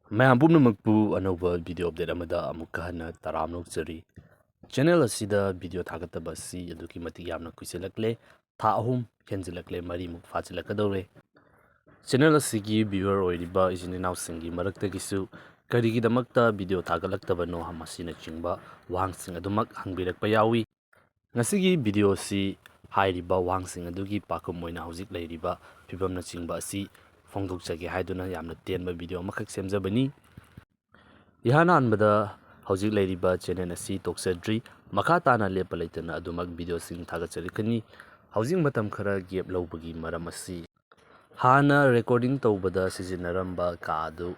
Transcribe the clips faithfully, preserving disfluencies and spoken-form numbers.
ꯃꯌꯥꯝ ꯄꯨꯝꯅꯃꯛꯄꯨ ꯑꯅꯧꯕ video update ꯑꯃꯗ ꯑꯃꯨꯛꯀ ꯍꯟꯅ ꯇꯔꯥꯝꯅ ꯑꯣꯛꯆꯔꯤ꯫ Channel ꯑꯁꯤꯗ video ꯊꯥꯒꯠꯇꯕ ꯑꯁꯤ ꯑꯗꯨꯛꯀꯤ ꯃꯇꯤꯛ ꯌꯥꯝꯅ ꯀꯨꯏꯁꯤꯜꯂꯛꯂꯦ, ꯊꯥ ꯑꯍꯨꯝ ꯍꯦꯟꯖꯤꯜꯂꯛꯂꯦ, ꯃꯔꯤꯃꯨꯛ ꯐꯥꯖꯤꯜꯂꯛꯀꯗꯧꯔꯦ꯫ Channel ꯑꯁꯤꯒꯤ viewer ꯑꯣꯏꯔꯤꯕ ꯏꯆꯤꯟ ꯏꯅꯥꯎꯁꯤꯡꯒꯤ ꯃꯔꯛꯇꯒꯤꯁꯨ ꯀꯔꯤꯒꯤꯗꯃꯛꯇ video ꯊꯥꯒꯠꯂꯛꯇꯕꯅꯣ ꯃꯁꯤꯅꯆꯤꯡꯕ ꯋꯥꯍꯪꯁꯤꯡ ꯑꯗꯨꯃꯛ ꯍꯪꯕꯤꯔꯛꯄ ꯌꯥꯎꯏ꯫ ꯉꯁꯤꯒꯤ video ꯑꯁꯤ ꯍꯥꯏꯔꯤꯕ ꯋꯥꯍꯪꯁꯤꯡ ꯑꯗꯨꯒꯤ ꯄꯥꯎꯈꯨꯝ ꯑꯣꯏꯅ ꯍꯧꯖꯤꯛ ꯂꯩꯔꯤꯕ ꯐꯤꯕꯝꯅꯆꯤꯡꯕ ꯑꯁꯤ ꯐꯣꯡꯗꯣꯛꯆꯒꯦ ꯍꯥꯏꯗꯨꯅ ꯌꯥꯝꯅ ꯇꯦꯟꯕ video ꯑꯃꯈꯛ ꯁꯦꯝꯖꯕꯅꯤ꯫ ꯏꯍꯥꯟ ꯍꯥꯟꯕꯗ ꯍꯧꯖꯤꯛ ꯂꯩꯔꯤꯕ channel ꯑꯁꯤ ꯇꯣꯛꯆꯗ꯭ꯔꯤ, ꯃꯈꯥ ꯇꯥꯅ ꯂꯦꯞꯄ ꯂꯩꯇꯅ ꯑꯗꯨꯃꯛ videoꯁꯤꯡ ꯊꯥꯒꯠꯆꯔꯛꯀꯅꯤ꯫ ꯍꯧꯖꯤꯛ ꯃꯇꯝ ꯈꯔ gap ꯂꯧꯕꯒꯤ ꯃꯔꯝ ꯑꯁꯤ ꯍꯥꯟꯅ recording ꯇꯧꯕꯗ ꯁꯤꯖꯤꯟꯅꯔꯝꯕ ꯀꯥ ꯑꯗꯨ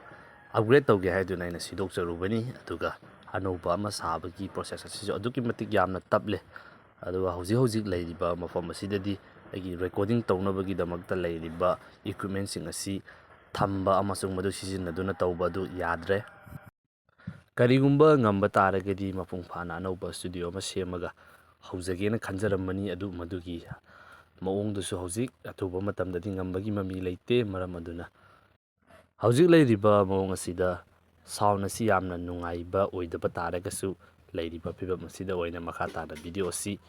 upgrade ꯇꯧꯒꯦ ꯍꯥꯏꯗꯨꯅ ꯑꯩꯅ ꯁꯤꯗꯣꯛꯆꯔꯨꯕꯅꯤ, ꯑꯗꯨꯒ ꯑꯅꯧꯕ ꯑꯃ ꯁꯥꯕꯒꯤ process ꯑꯁꯤꯁꯨ ꯑꯗꯨꯛꯀꯤ ꯃꯇꯤꯛ ꯌꯥꯝꯅ ꯇꯞꯂꯦ꯫ ꯑꯗꯨꯒ ꯍꯧꯖꯤꯛ ꯍꯧꯖꯤꯛ ꯂꯩꯔꯤꯕ ꯃꯐꯝ ꯑꯁꯤꯗꯗꯤ ꯑꯩꯒꯤ recording ꯇꯧꯅꯕꯒꯤꯗꯃꯛꯇ ꯂꯩꯔꯤꯕ equipmentꯁꯤꯡ ꯑꯁꯤ ꯊꯝꯕ ꯑꯃꯁꯨꯡ ꯃꯗꯨ ꯁꯤꯖꯤꯟꯅꯗꯨꯅ ꯇꯧꯕ ꯑꯗꯨ ꯌꯥꯗ꯭ꯔꯦ꯫ ꯀꯔꯤꯒꯨꯝꯕ ꯉꯝꯕ ꯇꯥꯔꯒꯗꯤ ꯃꯄꯨꯡ ꯐꯥꯅ ꯑꯅꯧꯕ studio ꯑꯃ ꯁꯦꯝꯃꯒ ꯍꯧꯖꯒꯦꯅ ꯈꯟꯖꯔꯝꯕꯅꯤ, ꯑꯗꯨ ꯃꯗꯨꯒꯤ ꯃꯑꯣꯡꯗꯨꯁꯨ ꯍꯧꯖꯤꯛ ꯑꯊꯨꯕ ꯃꯇꯝꯗꯗꯤ ꯉꯝꯕꯒꯤ ꯃꯃꯤ ꯂꯩꯇꯦ꯫ ꯃꯔꯝ ꯑꯗꯨꯅ ꯍꯧꯖꯤꯛ ꯂꯩꯔꯤꯕ ꯃꯑꯣꯡ ꯑꯁꯤꯗ sound ꯑꯁꯤ ꯌꯥꯝꯅ ꯅꯨꯡꯉꯥꯏꯕ ꯑꯣꯏꯗꯕ ꯇꯥꯔꯒꯁꯨ, ꯂꯩꯔꯤꯕ ꯐꯤꯕꯝ ꯑꯁꯤꯗ ꯑꯣꯏꯅ ꯃꯈꯥ ꯇꯥꯅ video ꯑꯁꯤ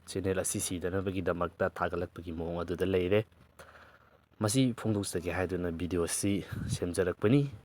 channel ꯑꯁꯤ ꯁꯤꯗꯅꯕꯒꯤꯗꯃꯛꯇ ꯊꯥꯒꯠꯂꯛꯄꯒꯤ ꯃꯑꯣꯡ ꯑꯗꯨꯗ ꯂꯩꯔꯦ꯫ ꯃꯁꯤ ꯐꯣꯡꯗꯣꯛꯆꯒꯦ ꯍꯥꯏꯗꯨꯅ video ꯑꯁꯤ ꯁꯦꯝꯖꯔꯛꯄꯅꯤ꯫